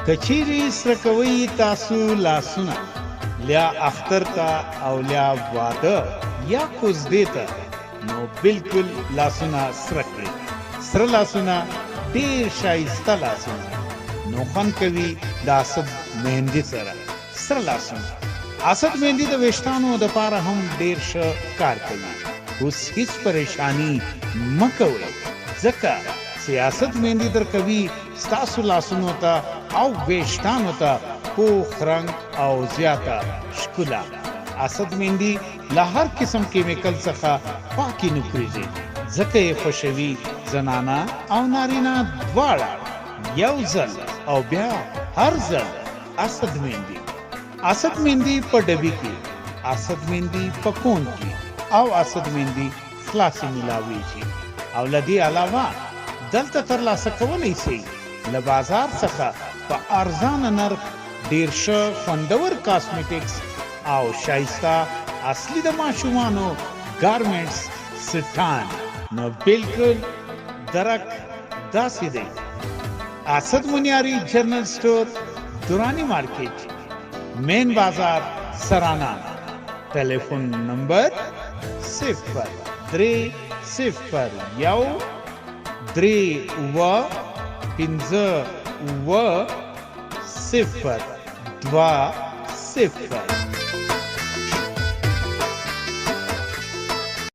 که چیرې سره کوئ تاسو لاسونه لیا اختر ته او لیا واده یا کوزدې ته، نو بالکل لاسونه سره کړئ. سره لاسونه ډیر شایسته لاسونه نو خوند کوي د اسد مهندي سره سره لاسونه. اسد مهندي د ویښتانو د پاره هم ډیر ښه کار کوي. اوس هیڅ پریشانی مه کوئ، ځکه چې اسد مهندي درکوي ستاسو لاسونو ته او ویښتانو ته پوخ رنګ او زیاته ښکلا. اسد مهندي له هر قسم کیمیکل څخه پاکې نکریزې، ځکه یې خوښوي زنانه او نارینه دواړه. یو ځل او بیا هر ځل اسد میندي. اسد میندي په ډبي کې، اسد میندي په کون کې او اسد میندي خلاصې ملاویږي. او له دې علاوه دلته ترلاسه کولی شئ له بازار څخه په ارزانه نرخ ډیر ښه خوندور کاسمیټکس او شایسته اصلي د ماشومانو ګارمنټس سټان. نو بلکل درک داسې دی. اسد منیاری جنرال سټور، درانی مارکیټ، مین بازار، سرانان. ټلیفون نمبر 0 3 0 1 3 7 5 7 0 2 0.